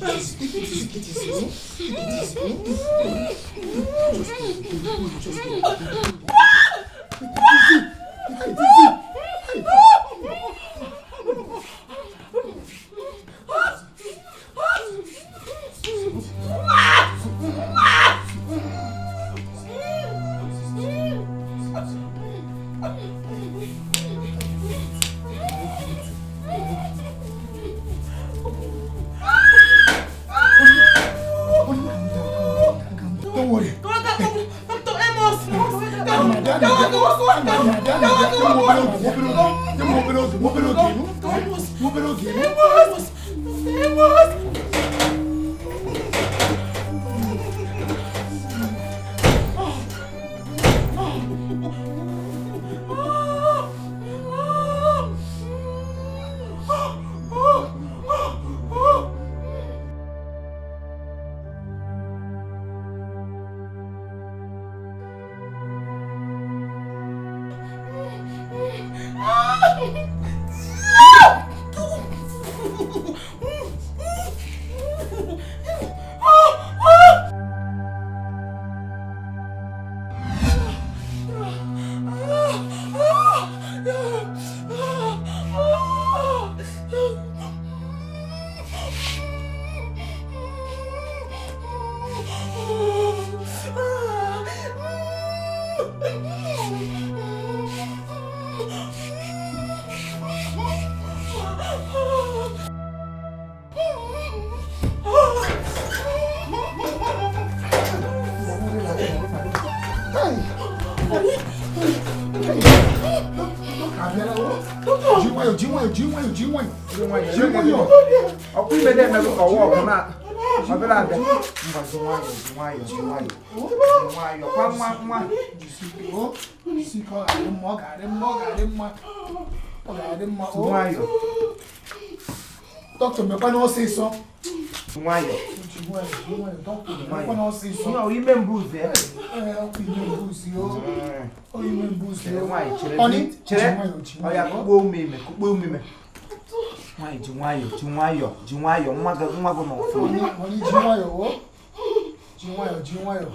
Take it easy, oh. Take it easy, oh. Just take it easy. Take it easy. Don't worry. Dr. Amos! Amos! Amos! Ọkwa ime na-emerụ ka ọwa ọgụ na ọbịara abịa. Ngwa ji nwayọọ, ji nwayọọ, ji nwayọọ, ji nwayọọ kwa nwa nwa. Ji nwayọọ. Dọkịta, mekwana ọsịsọ. Ji nwayọọ. Ji nwayọọ, ji nwayọọ, dọkịta, mekwana ọsịsọ. Ihe ọ ime mbụ ụzọ ya. Ee, ọkwa ime mbuzi o. Ọ ime mbuzi Chere o. nwaanyị, chere. Ọnị, Chere. ji nwayọọ, ji Ọ ya nwayọọ. kụkpọ ume ime, kụkpọ ume ime. Nwaanyị ji nwayọọ, ji nwayọọ, ji nwayọọ, nwa gị nwa gị nọ ọfụma. Ọnị, ọnị, ji nwayọọ o. Ji nwayọọ, ji nwayọọ.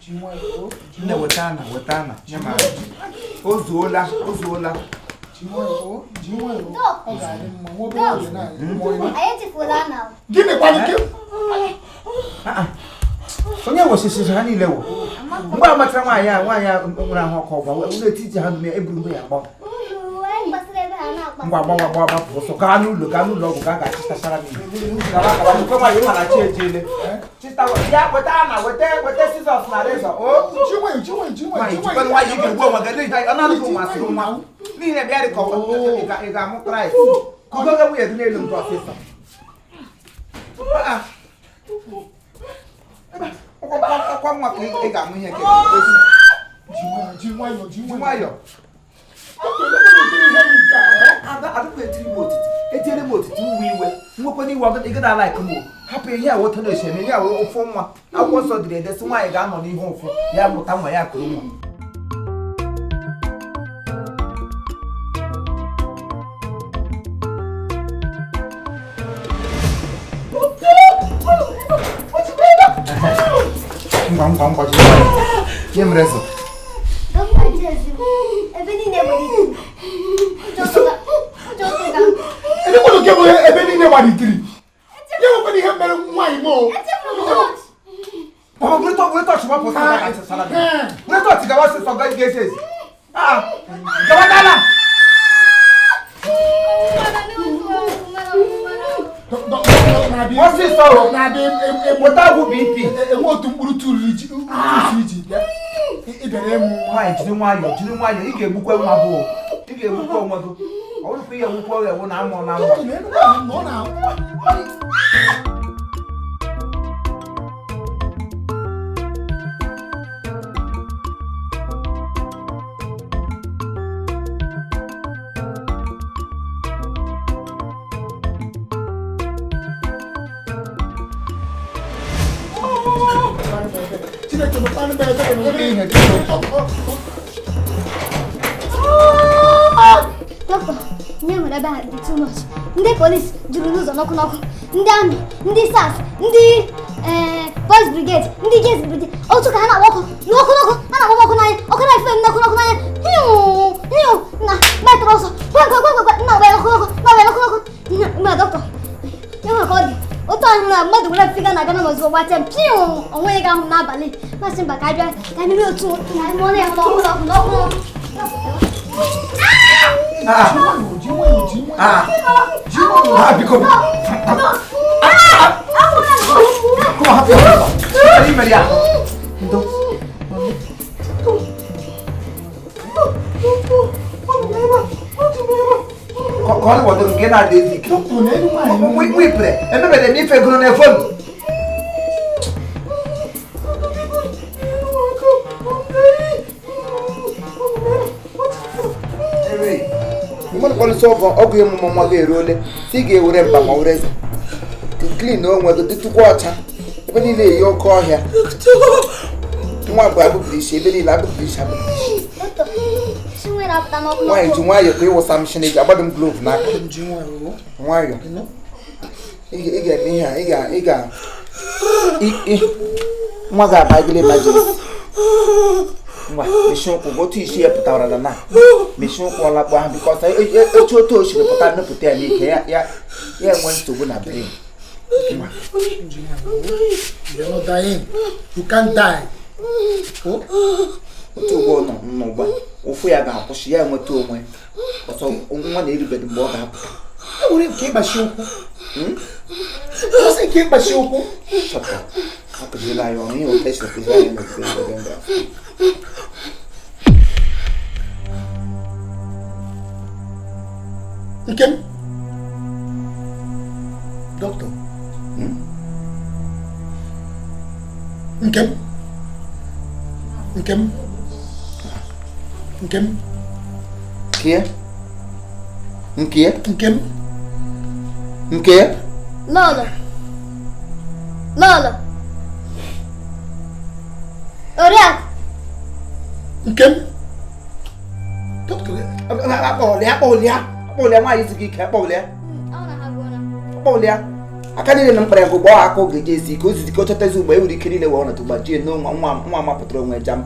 Ji nwayọọ o. Ji Nne nwayọọ, weta ana, weta ana, nye m aka. O zuola, o zuola. ji nwayọọ o. Ji nwayọọ o. Ọ ga-adị mma, nwa obere oge na-adị mma. Anyị echefula na Gịnị kwanụ ke? Onye wesịsịrị ha niile wụ. Mgbe a matara nwaanyị a, nwaanyị a nwere ahụ ọkụ ọgba, ụlọ etiti ha nọ eburu mgbe ya gbawa. uru anyị gbasara ebe ha na-akpa. Ngwa gbawa gbawa gbapụ ọsọ gaa n'ụlọ, gaa n'ụlọ ọgwụ gaa ga-achịtachara m ihe. Gawa gawa, nkwe nwaanyị ịma na chi ejiele. Chịta ya weta ana, weta weta sizọs na rezọ. O Ji nwayọọ, ji nwayọọ, ji nwayọọ, nwaanyị ji jikwa nwayọọ. nwaanyị ị ga-egbu onwe gị n'ihi ọ na-adịghị ụmụ asịrị nwa. N'ihi na bịa dị ka ị ga-amụ Kraịst. Kugo gị nwunye gị n'elu nke ọsịsọ. Ah. Ọkwa nwa ka ị ga-amụ ihe nke Ji nwayọọ, ji nwayọọ, ji ji nwayọọ. nwayọọ. Dọkịta, elekwana ụdịrị ihe dị nke a, ọ? Ada adịkwa etiri m otiti, etiere m otiti uwe iwe, nwekwana iwe ọgụ ịgada alaik m o. Hapụ ihe a wota na eme ihe a wụ ụfụ nwa. Akwụkwọ nsọ dịrị ede sị nwaanyị ga-anọ n'ihe ụfụ, ya mụta nwa ya kụrụ nwa. Ngwa ngwa ngwa jiri nwayọọ. Nye m rezọ. Dọkịta Jezi, ebe niile nwere ike. Ụjọ tụga, ụjọ tụga. Elekwana nke bụ ebe niile gbalitiri. Ya nwekwana ihe mere nwaanyị m o. Echefuru m tọọchị. Mama, were tọọchị, were tọọchị gbapụ ọsọ gaa achịsara gị. Were tọọchị gawa ọsịsọ gaa ga-ezi ezi. Ah, gawa dala. Mana n'otu ọgwụ, mana mana. Na-abịa Ọsịsọ o. na-abịa Weta ọgwụ BP. enwe otu mkpụrụ tụrụ iji tụrụ iji bịa ị bịara ịmụ nwa. Nwaanyị jiri nwayọọ, jiri nwayọọ, ị ga-egbukwe nwa bụ o. Ị ga-egbukwe onwe gị. Ọ bụrụkwa ihe ewukwe ewu na amụ na amụ. Dọkịta, na elu nwaanyị m na ọ na Chineke mekwanụ m ebere na obere ihe dị. Dọkịta, Ihe nwere ebe a dị too much. Ndị polisi juru n'ụzọ n'ọkụ n'ọkụ, ndị amị, ndị SARS, ndị boys brigade, ndị girls brigade, otu ka ha na-agba ọkụ n'ọkụ n'ọkụ, ha na-agba ọkụ n'anya, ọkụ na-efe m n'ọkụ n'ọkụ n'anya, hiu hiu, na metụrụ ọsọ gwa gwa gwa gwa, na ọgba ya n'ọkụ n'ọkụ, na ọgba ya n'ọkụ n'ọkụ. Mma dọkịta, ya nwere ka ọ dị otu ahụ na mmadụ were figa na-abịa na n'ozugbo gbacha m piu, onwe ya ga-ahụ m n'abalị, masị mba ka a bịa ka mmiri otu na ime ọnụ ya n'ọkụ n'ọkụ n'ọkụ. Biko. Come on, hapụ ya. Anyị mere ya. Ndo. Ka ọ dị nke na-adị ezi ike. Wipụrụ, emebere m ife gụrụ n'efonu. Mmadụ kpọrọsị ọgụ ọgụ ịmụmụ nwa gị eruole, si ị ga-ewere mba ma were eze. Klin onwe gị dịtụkwa ọcha, ebe niile eyi oke ọhịa. Nwa mgbe abụbụrụ isi, ebe niile abụbụrụ isi abụbụrụ isi. Nwaanyị ji nwayọọ ka ịwụsa m shine, agbado m glove n'aka. Nwayọọ. Ị ga-eme ihe a, ị ga nwa ga-aba gịlị emergency. Ngwa, mechie ụkwụ gị, otu isi ya pụtara na mechie ụkwụ ọlakpụ ahụ bikọs etu otu o siri pụta nnupụta ya n'ike ya ya enwe nsogbu na brain. You're not dying. You can't die. Otu ugbo nọ n'ụgba, ụfụ ya ga-akwụsị, ya enweta onwe. Ọsọ nwa na-erubeghị mgbe ọ ga-apụta. E nwere nke ịgbachi ụkwụ. Ọsị nke ịgbachi ụkwụ. Chọpụ. Akụzila ya ọrụ ihe otu esi akụziri anyị n'okpukpe ebe ndị a. Nkem. Doctor. Nkem. Nkem. Nkem. Nke? Nke? Nkem. Nke? Lọlọ. Lọlọ. Oriakụ. Nkem. Doctor. Akpọọlịa, akpọọlịa. Akpọọlịa nwaanyị zuru ike, akpọọlịa. Akpọọlịa. Aka niile na mkpara ya bụ gbaa aka oge ji esi ike, ozizi ka o chọtazi ugbo e nwere ike niile wee ọnọdụ gbajie n'ụmụ nwa nwa mapụtara onwe jam.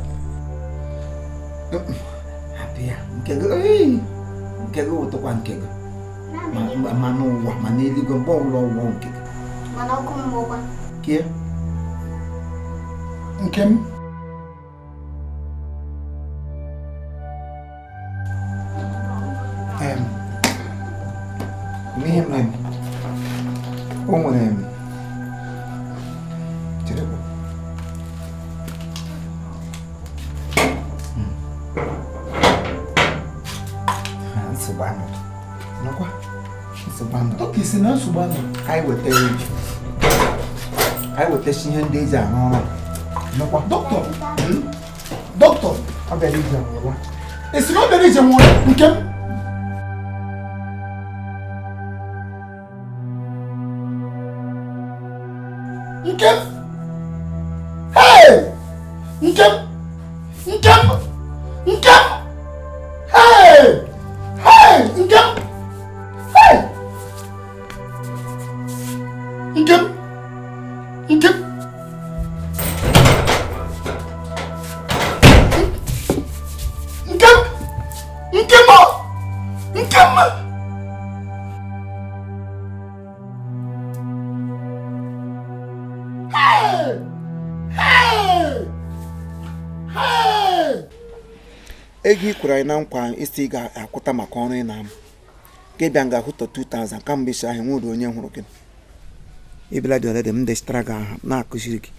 Hapụ ya, nke gị nke gị wụtụkwa nke gị. Ma n'ụwa ma n'eluigwe mgbe ọbụla ọwụwa nke gị. Mana ọkụ mmụọ. Kie. Nkem. Ihe mere o nwere cherekwa. Nsogbu anọdụ. Nọkwa. Nsogbu anọdụ. Dọkịta si na nsogbu anọdụ. Ka anyị weta ka anyị wetachi ihe ndị eji arụ ọrụ. Nọkwa. Dọkịta. Dọkịta. Ọ bịara ije nwụrụ. Esi na ọ bịara ije nwụrụ Nkem. Nkem. Hey! Nkem. Nkem. Nkem. Hey! Hey! Nkem. Hey! Nkem. Nkem. Nkem. Nkem. Nkem. Hey! Hey! Hey! Ego ị kwere anyị na nkwa isi ị ga-akwụta maka ọrụ ị na-amụ gị bịa nga hụtọ 2000 kamgbe isi ahụ nwere onye hụrụ gị ịbịala dị ọlede m dechitara gị aha na-akụziri gị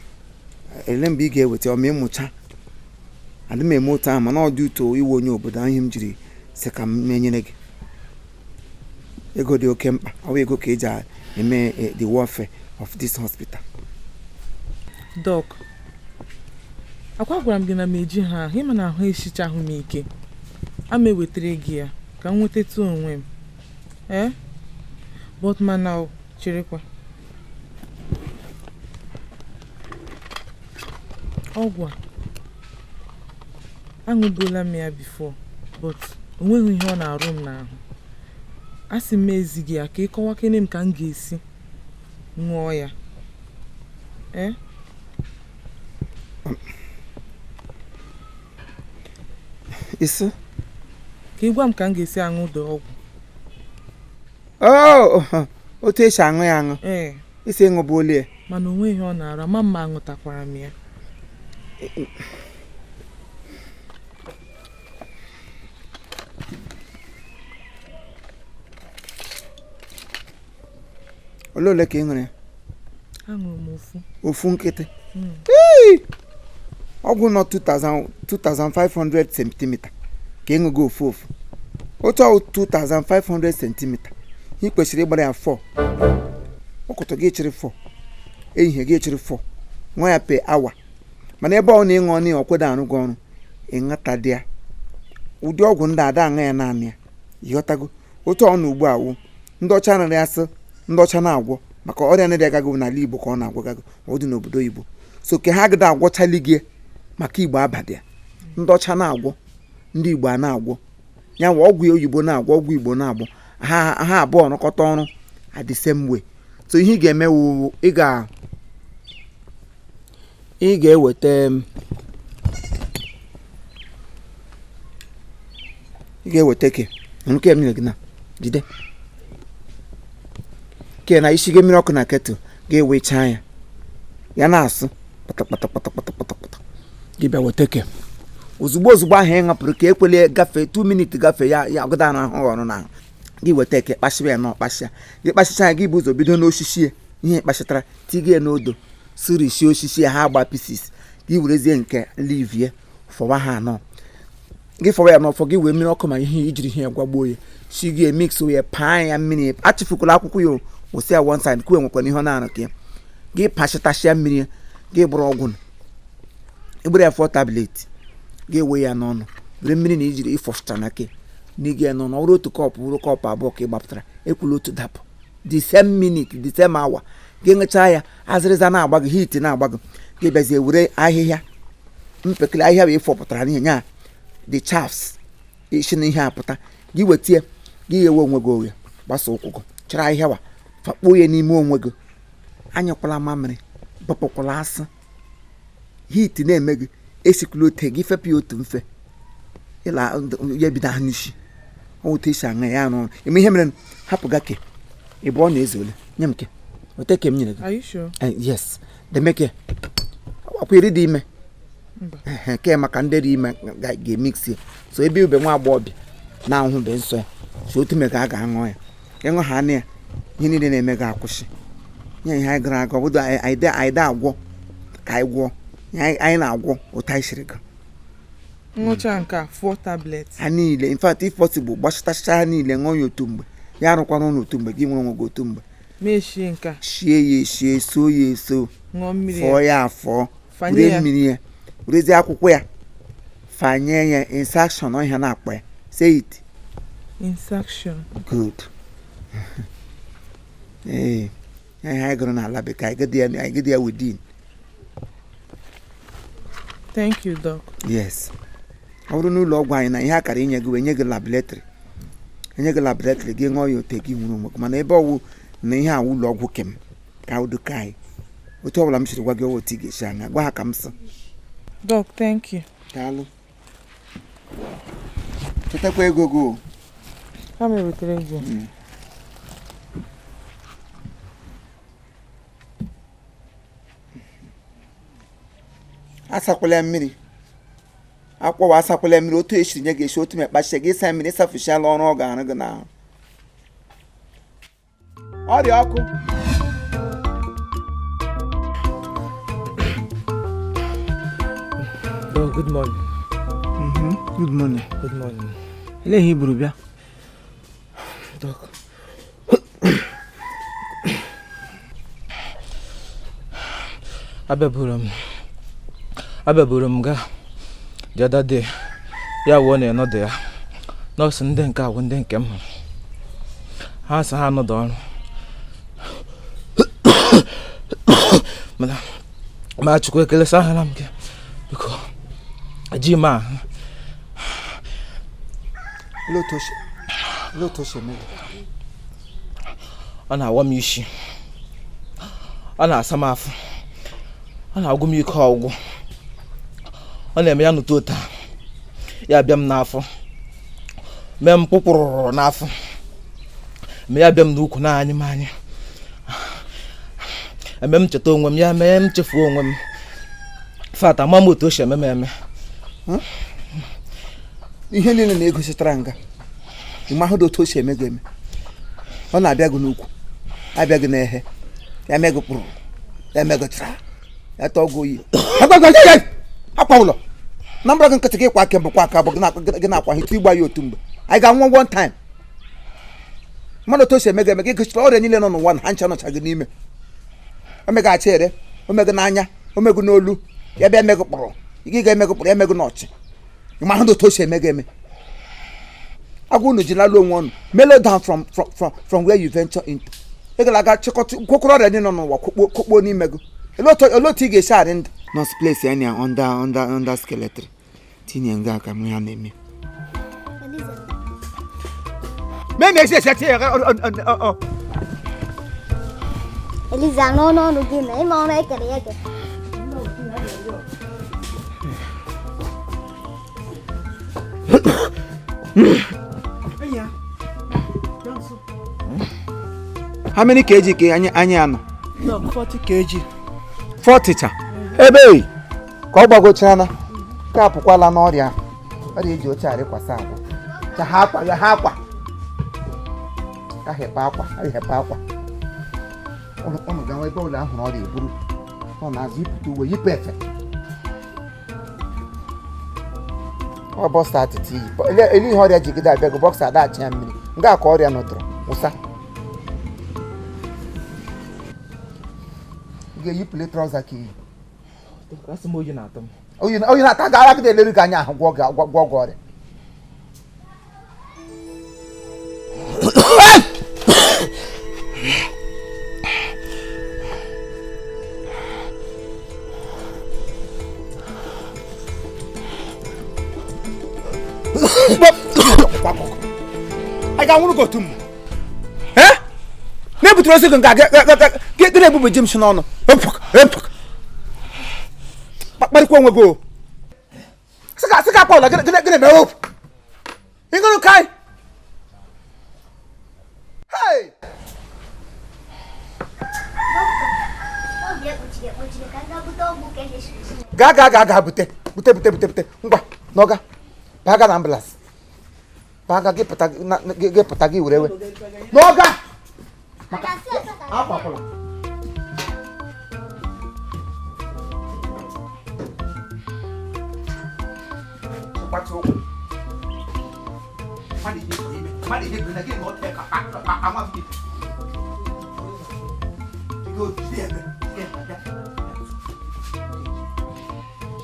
ele mgbe ị ga-eweta ọma ịmụcha adị m eme otu ahụ mana ọ dị ụtọ iwe onye obodo ahụ m jiri sị ka m menyere gị ego dị oke mkpa ọ bụ ego ka eji eme the welfare of this hospital. Doc, akwa gwara m gị na m eji ha ahụ ịma na ahụ esichahụ m ike ama ewetara gị ya ka m nwetatụ onwe m ee but mana o cherekwa ọgwụ a aṅụbuola m ya before but o nweghị ihe ọ na-arụ m n'ahụ A sị m ezi gị ya ka ị kọwakene m ka m ga-esi ṅụọ ya. Ee? Ị sị? Ka ị gwa m ka m ga-esi aṅụ the ọgwụ. Oh, otu esi aṅụ ya aṅụ. Ee. Ị sị ịṅụbu ole ya? Mana o nweghị ihe ọ na-arụ, ama m ma aṅụtakwara m ya. Ole ole ka ị ṅụrụ ya? Aṅụrụ m ofu. Ofu nkịtị? Ọgwụ nọ 2500 centimeter ka ị ṅụgo ofu ofu. Otu ọwụ 2500 centimeter, ị kwesịrị ịgbara ya 4. Ụtụtụ gị chịrị 4, ehihie gị chịrị 4, ṅụọ ya per hour. Mana ebe ọ na ịṅụ ọnụ ya ọkwedo arụ gị ọrụ, ị ṅata dị ya. Ụdị ọgwụ ndị ada aṅụ ya naanị ya, ịghọtago? Otu ọ nọ ugbu a wụ ndị ọcha nara ya sị ndị ọcha na-agwọ maka ọrịa na-adịghị agaghị n'ala Igbo ka ọ na-agwọgago, ọ dị n'obodo oyibo. So ke ha agada agwọchali gị maka Igbo abadị ya. Ndị ọcha na-agwọ, ndị Igbo a na-agwọ. Ya nwa ọgwụ oyibo na-agwọ, ọgwụ Igbo na-agwọ, ha abụọ rụkọta ọrụ at the same way. So ihe ị ga-eme wụ ị ga-eweta ị ga-eweta ke nke m nyere gị na jide ke na isi gị mmiri ọkụ na kettle ga-ewecha ya ya na-asụ kpata kpata kpata kpata kpata kpata. Gị bịa weta ke ozugbo ozugbo ahụ ị ṅapụrụ ka ekwele gafee 2 minutes gafee ya ya agụda ahụ ahụ ọrụ n'ahụ. Gị weta eke kpasịa ya na ọkpasịa gị kpasịcha ya, gị bụ ụzọ bido n'osisi ya ihe kpasịtara tiga ya n'odo sirisi osisi ya ha agba pieces. Gị werezie nke livie fọwa ha anọ, gị fọwa ya n'ọfọ, gị wee mmiri ọkụ ma ihe ijiri ihe gwagbuo ya si gị emix ya paa ya mmiri. Achịfukwala akwụkwọ ya wụsị ya one side kwuo nwekwana ihe ọ na-arụ ka ya. Gị pachịtasịa mmiri ya, gị gbụrụ ọgwụ ịgbụrụ ya 4 tablet, gị ewe ya n'ọnụ were mmiri na ijiri ịfọfụta na ke na ịga ya n'ọnụ. Ọ bụrụ otu kọpụ bụrụ kọpụ abụọ ka ị gbapụtara, ekwula otu dapụ. The same minute, the same hour gị ṅụchaa ya, azịrịza na-agba gị, heat na-agba gị, gị bịazie were ahịhịa mpekele ahịhịa wee fọpụtara n'ihe nya the chaffs isi na ihe apụta, gị wetie gị ghewe onwe gị oghe, gbasa ụkwụ gị chịrị ahịhịa wa fakpuo ya n'ime onwe gị. Anyụkwala mamịrị, bọpụkwala asị, heat na-eme gị esikwala ote gị fepụ ya otu mfe ịla ya bido ahụ n'isi. Ọ otu esi aṅụ ya arụ ọrụ. Ime ihe mere hapụ ga ke ị bụ ọ na-ezu ole nye m ke ote ke m nyere gị. Are you sure? Yes, demeke akwa iri dị ime. Mba. Ke maka ndị dị ime ga-emix ya. So ebe ube nwa agbọghọbịa na-ahụbe nsọ ya so otu me ka a ga-aṅụ ya, ịṅụ ha anụ ya ihe niile na-eme ga-akwụsị. Nye ihe anyị gara aga obodo anyị da agwọ ka anyị gwọọ ihe anyị na-agwọ otu anyị siri ga. Ṅụcha nke a 4 tablets. Ha niile, in fact if possible gbachatacha ha niile ṅụọ ya otu mgbe, ya arụkwana ụlọ otu mgbe, gị nwere onwe gị otu mgbe. Mechie nke a. Shie ya eshie, soo ya eso, ṅụọ mmiri fọọ ya. ya afọ, Fanye were ya. mmiri ya, werezie akwụkwọ ya fanye ya insertion ọhịa na-akpọ ya. Say it. Insertion. Good. Ee, ihe anyị gụrụ n'ala bekee anyị gụrụ ya within. Thank you, doc. Yes. Ọ bụrụ n'ụlọ ọgwụ anyị na ihe akara inye gị wee nye gị laboratory, enye gị laboratory gị ṅụọ ya ote gị nwere onwe gị. Mana ebe ọwụ na ihe awụ ụlọ ọgwụ kem ka udo ka anyị otu ọbụla m siri gwa gị ọwụ otu ị ga-esi anya gwa ha ka m sị. Doc, thank you. Daalụ. Chetakwa ego gị o. Ha m ewetara gị. Asakwala mmiri akwọwa, asakwala mmiri otu esiri nye gị esi otu mekpachie gị ịsa mmiri ịsafuchiala ọrụ ọ ga-arụ gị n'ahụ. Ọrịa ọkụ. Oh, good morning. Good morning. Good morning. Elee ihe i buru bịa? Doc. Abịaburu m ga the other day ya wụọ na ịnọdụ ya nọọsụ ndị nke agwụ ndị nke m hụrụ ha sị ha anọdụ ọrụ mana ma Chukwu ekele sị ahụla m gị biko ejighị m ahụ. Olee otu o si eme gị? Ọ na-awa m isi, ọ na-asa m afọ, ọ na-agwụ m ike ọgwụgwụ, ọ na-eme ya nụtụ ụta ya bịa m n'afọ, mee m kpụkpụrụrụ n'afọ, mee ya bịa m n'ukwu na-anyị m anya, eme m cheta onwe m, ya mee m chefuo onwe m. Fat ama m otu o si eme m eme. Ihe niile na-egositara nga ị mahụ otu o si eme gị eme. Ọ na-abịa gị n'ukwu, abịa gị n'ehe, ya mee gị kpụrụ, ya mee gị tara, ya tọọ gị oyi. Akwa ụlọ na mbara gị nkịtị gị kwa aka mbụ kwa aka abụọ gị na-akwa hịtụ ịgba ya otu mgbe anyị ga-anwụ one time. Mmadụ otu o si eme gị eme gị gositara ọrịa niile nọ n'ụwa na ha ncha nọcha gị n'ime. O mega achị ere, o mega n'anya, o mega n'olu, ya bịa eme gị kpụrụ, gị ga-eme gị kpụrụ, ya eme gị n'ọchị. Ị mahụ otu o si eme gị eme. Agwa unu ji lalu onwe ọnụ, mellow down from where you venture into. Ị gara aga chịkọta kwokọrọ ọrịa niile nọ n'ụwa kwokpuo n'ime gị. Olee otu ị ga-esi arị ndụ? Nọọsụ place ya na under skeleton tinye nga ka m ya na-eme. Mee esi esi tinye ya. Eliza n'ọnụ ọnụ gị na ịma ọrụ ekere ya eke. How many kg ka anyị anọ? 40 kg. 40 cha. Ebe ka ọ gbagochara na ka apụkwala n'ọrịa ọrịa eji oche arịkwasị ahụ. Cha ha akwa ya ha akwa. Ahịpa akwa, ahịpa akwa. Ụnụ gawa ebe ụlọ ahụrụ ọrịa eburu. Ọ na-azụ yipụta uwe yipụ efe. Ọ bọsta atịtị iyi. Ele ihe ọrịa jigide abịa gị bọksa adachi ya mmiri. Nga ka ọrịa nọdụrụ wụsa. Ị ga-eyipụle trọza ka iyi. Asị m oyi na-atụ m. Oyi na-ata ga agide eleru gị anya ahụ gwọ gị ọrịa. Anyị ga-anwụrụ gị otu mgbe. Na-ebutere ozi gị nga gị na-ebube ji m si n'ọnụ. Kparịkwa onwe gị o. Sị ka akpa ụlọ gịnị mere o. Ịṅụrụ kai. Hey! Gaa gaa gaa gaa bute bute bute bute bute ngwa n'ọga baga na ambulance. Baga gị pụta gị pụta gị were we. N'ọga. Akwakwala. Gbatị ụkwụ. Mmadụ ihe pụrụ ime. Mmadụ ihe pụrụ ime gị na ọ tee ka ama m gị. Gị o jide ebe. Jide ebe bịa.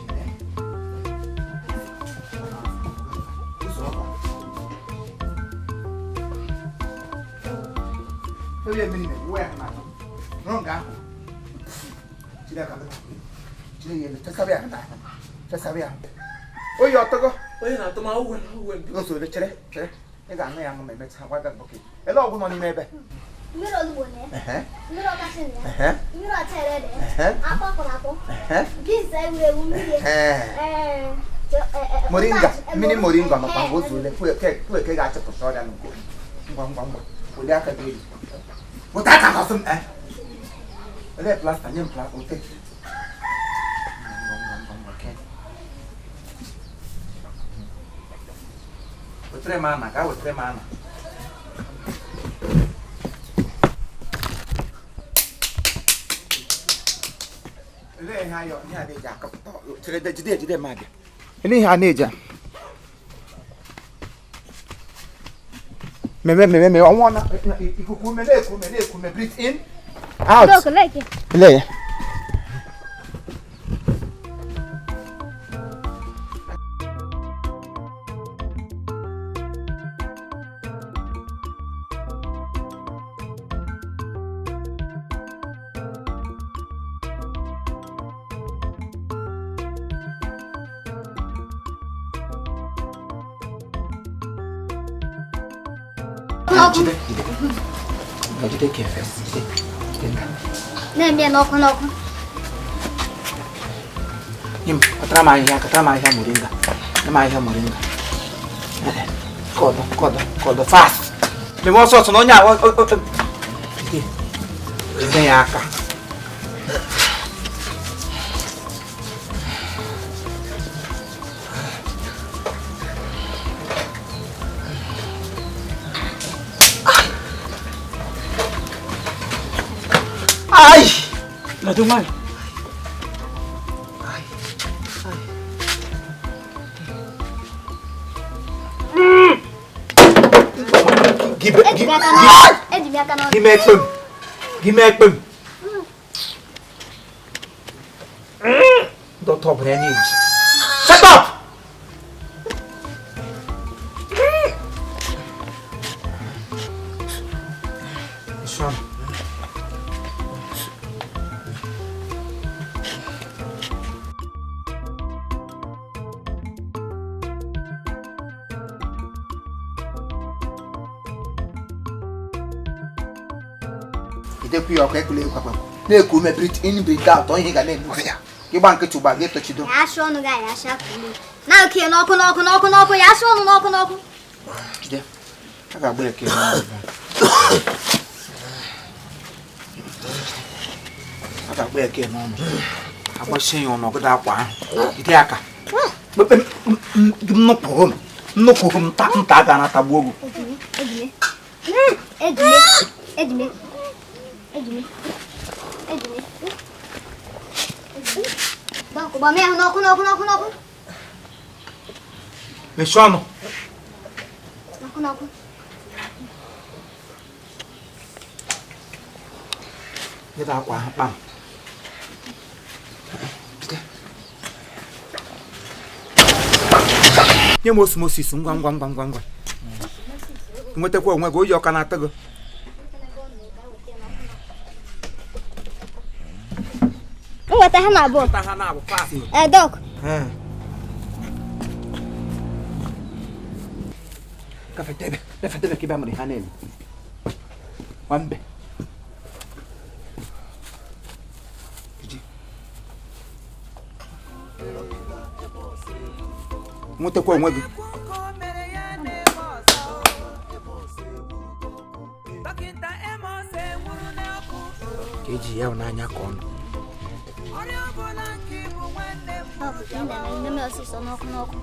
Jide. Ụzọ ọkwa. Onye mmiri na-ewu ya n'azụ. Nụrụ nga ahụ. Jide aka gị. Jide ya elu. Chesara ya n'ahụ. Chesara ya. Oyi ọtọgọ. Onye na-atụ m ahụ uwe. N'usoro chere chere. Ị ga-aṅụ ya aṅụ ma emechaa gwa gị oke. Ele ọgwụ nọ n'ime ebe. Mmiri olugbo na ya. Mmiri ọkasị na ya. Mmiri ọchere dị ya. Akpọ akpọrọ akpọ. Beans ewuru ewu mmiri. Moringa, mmiri moringa nọkwa nga ozu ole kwueke ga-achịpụta ọrịa n'ugo. Ngwa ngwa ngwa. Welie aka gị elu. Weta aka gọsị m. Olee plasta nye m plasta ote. Ngwa ngwa ngwa ngwa ke. Wetere m ana, gaa wetere m ana. Olee ihe ayọ ihe a na-eji akọpụta chere jide jide m abịa. Olee ihe a na-eji a? Meme meme meme ọnwụ na ikuku ume na-eku ume na-eku ume breathe in out. Ele ya. Jide ka first. Jide. Jide nka. Na-eme ya n'ọkụ n'ọkụ. Nye m, kọtara m ahịhịa, kọtara m ahịhịa moringa. Nye m ahịhịa moringa. Kọdọ, kọdọ, kọdọ, fast. Meme ọsọ ọsọ na onye ahụ. Jide. Jide ya aka. Ai! Nọdụ nwayọ. Eji m aka n'ọnụ. Eji m aka n'ọnụ. Gị mee ekpem. Gị mee ekpem. Dọkịta ọbụla ya na-eji. Shut up! Shut up. Idekwu ya ọkụ ekule ekwe ekwe. Na-eku ume breathe in breathe out ọ ihe ị ga na-eme ya. Ịgba nkịtị ugbu a ga-etochido. Ya asụ ọnụ gị ya asụ akụ ume. Na-akụ ya n'ọkụ n'ọkụ n'ọkụ n'ọkụ ya asụ ọnụ n'ọkụ n'ọkụ. Jide. A ga-agba ya ka ebe ahụ. A ga-agba ya ka n'ọnụ. Agbachie ya ọnụ ọgụda akwa ahụ. Jide aka. Kpepe nnukwu m. Nnukwu m nta nta a ga-anatagbu ogu. Ejime. Ejime. Ejime. Ejime. Ejime. Dọkụ, gbame ya n'ọkụ n'ọkụ n'ọkụ n'ọkụ. Mechie ọnụ. N'ọkụ n'ọkụ. Jide akwa ahụ kpam. Jide. Nye m osmosis ngwa ngwa ngwa ngwa ngwa. Nwetakwa onwe gị oyi ọka na-atọ gị. M nweta ha na abụọ. Ha na-abụ fast. Ee, dọk. Gafetebe, gafetebe ka ị bịa mụrụ ha na-eme. Nwambe. Iji. Nwetakwa onwe gị. Ka eji ya n'anya ka ọnụ. Dọk, ka ị na-eme eme ọsịsọ n'ọkụ n'ọkụ.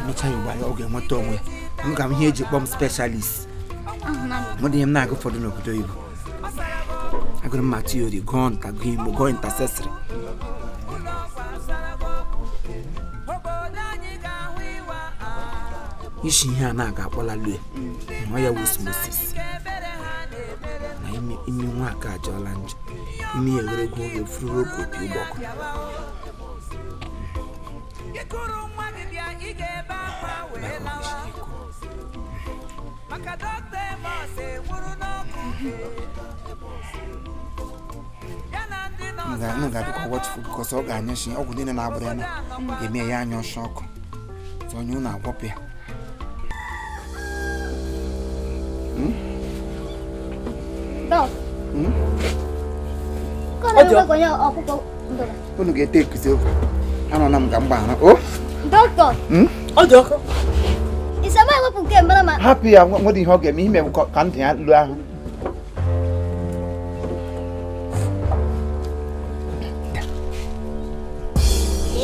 Emechaa ya ugbu a, ọ ga-enweta onwe ya. M ga m ihe eji kpọọ m specialist. Ahụla m. Nwere ihe m na-agụ ụfọdụ n'obodo oyibo. Agụrụ m ma theory, gụọ nta, gụọ Igbo, gụọ intercessory. Isi ihe a na-aga akpọla lue. Nwa ya wụ osmosis. Na imi imi nwa aka ajọọla njọ. Imi ya ewere gwa oge fururu oke opi ụgbọkụ. M ga-adịkwa watchful because ọ ga-anyụshi ọgwụ niile na-agbụrụ ya na ga-eme ya anya ọsọ ọkụ. So onye unu agwọpụ ya. Dọk. Ka ọ na-eme ka onye ọkụkọ ndụrụ. Unu ga-ete ekuzi ofe. Anọ na m ka m gbaghara. O? Dọkịta, Ọ dị ọkụ. Isama ewepụ nke mara ma Hapụ ya nwere ihe ọ ga-eme ihe mere ka ndụ ya lụọ ahụ.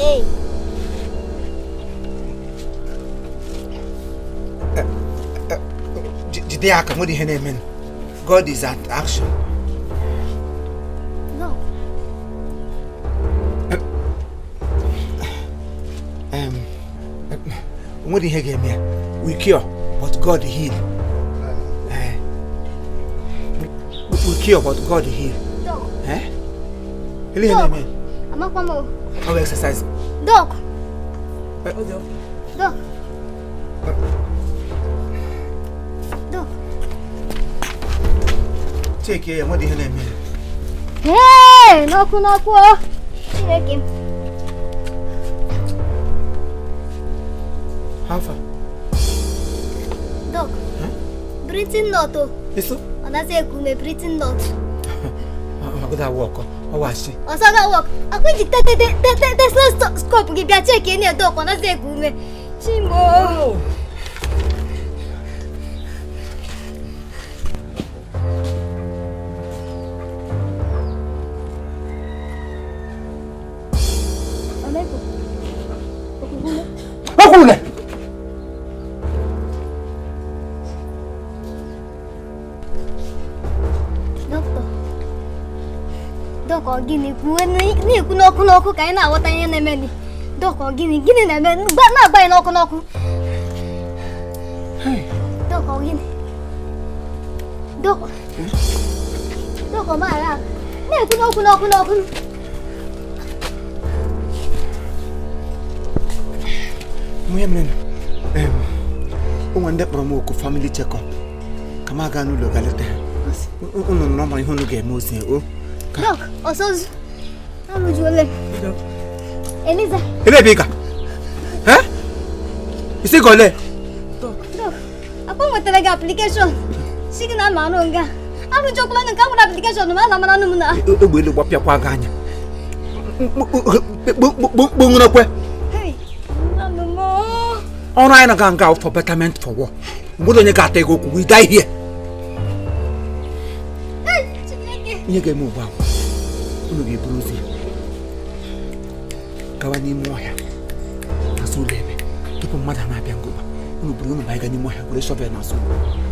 Ee. Jide ya aka nwere ihe na-eme. God is at action. Dọk. Nwere ihe ga-eme ya. We cure, but God heal. Eh. We cure, but God heal. Dọk. Eh? Ele ihe na-eme. Amakwa m o. Ọ bụ exercise. Dọk. Ọ dị ọkụ. Dọk. Dọk. Check ya nwere ihe na-eme ya. Ee, n'ọkụ n'ọkụ o. Chineke m. How far? Doc, breathing not o. Eso? Ọ naghị eku ume, breathing not. Ọ gụda work. Ọ washi. Ọsọ ga work. Akwa iji stethoscope gị bịa check na Doc, ọ naghị eku ume. Chimo. Okwule. Dọkịta, Doc, ọ gịnị kwuwe na-ekwu n'ọkụ n'ọkụ ka anyị na-aghọta ihe na-eme ni? Doc, ọ gịnị gịnị na-eme na-agba anyị n'ọkụ n'ọkụ? Doc, ọ gịnị? Doc, Doc, ọ maara na-ekwu n'ọkụ n'ọkụ n'ọkụ. Nwunye mere onwe ndị kpọrọ m oku family check-up ka m aga n'ụlọ ga leta ha. Unu nọrọ ma ihe unu ga-eme ozi o. Doc, ọsọzụ arụjuole m. Eliza. Ebe ebe ị ga? Isi gị ole? Doc, akwa nwetara gị application si gị na ama arụ nga arụjuokwala nke a nwere application ma ala mara m na Egbe elu gbapịakwa gị anya. Kponwurekwe. Ọrụ anyị na-aga nga for betterment for war. Mgbe onye ga-ata ego okwu, we die here. Ihe ga-eme ugbu a, unu ga-eburu ozi gawa n'ime ọhịa azụ ụlọ ebe tupu mmadụ na-abịa ngụgba. Unu buru unu banye n'ime ọhịa were shovel na azụ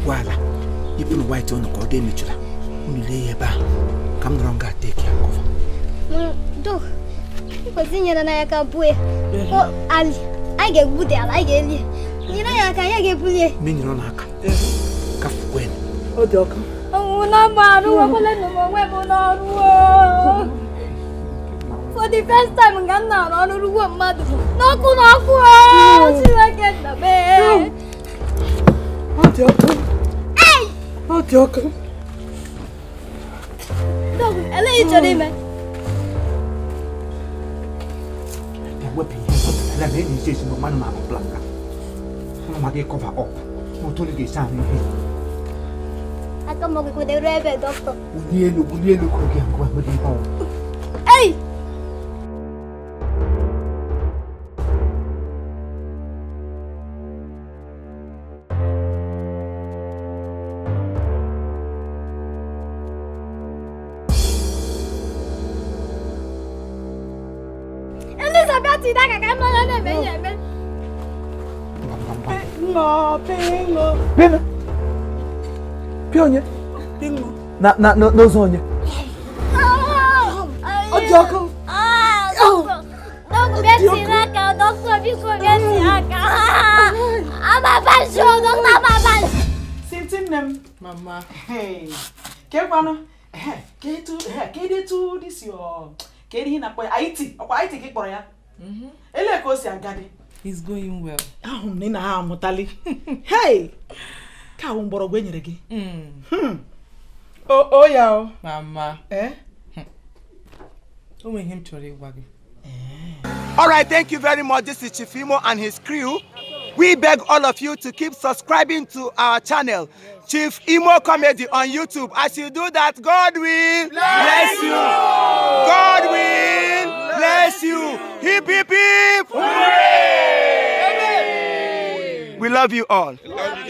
gwa ala yipụnụ white unu ka ọ dị emechara. Unu lee ya ebe a ka m nọrọ nga take ya cover. Doc, ị kwesịrị inyere na ya ka buo ya. Ali, anyị ga-egbude ala, anyị ga-eli ya. Nyere ya aka, anyị ga-ebuli ya. Mmiri ọ na-aka kafukwen. Ọ dị ọkụ. Ọnwụ na m arụ, ekwela na m onwe m n'ọrụ. For the first time nga m na-arụ ọrụ rugbo mmadụ n'ọkụ n'ọkụ. Chineke nna m. Ọ dị ọkụ. Ọ dị ọkụ. Doc, elee ihe ị chọrọ ime? Ewepụ ihe mpụtara na enyi isi mgbe mmadụ na-akpụ plaka. Ụnụ ma gị cover up. Otu unu ga-esi ahụ ihe. Aka m ọgwụkwụ ebe dọkịta. Bulie elu, bulie elu ka oge nkụ ahụ dị ihe ọwụ. Ei! Elizabeth aka ka mara na-eme ihe eme. Pingo, pingo. Pingo. Pịa onye? Pingo. Na na n'ozu onye? Ọ dị ọkụ. Dọkịta bịa tinye aka, dọkịta biko bịa tinye aka. Amabashi o, dọkịta amabashi. Sinti nne m. Mama. Hey. Kekwanụ. Kedu kedu this your kedu ihe na-akpọ ya IT, ọkwa IT ka ị kpọrọ ya? Elee ka o si agadi? It's going well. Ahụ m na ị na-ha amụtali. Hey! Ka ahụ mgbọrọgwụ e nyere gị. O ya o. Mama. Eh? O nwere ihe m chọrọ ịgwa gị. All right, thank you very much. This is Chief Imo and his crew. We beg all of you to keep subscribing to our channel, Chief Imo Comedy on YouTube. As you do that, God will bless you. God will bless you. Hip, hip, hip. Hooray! We love you all.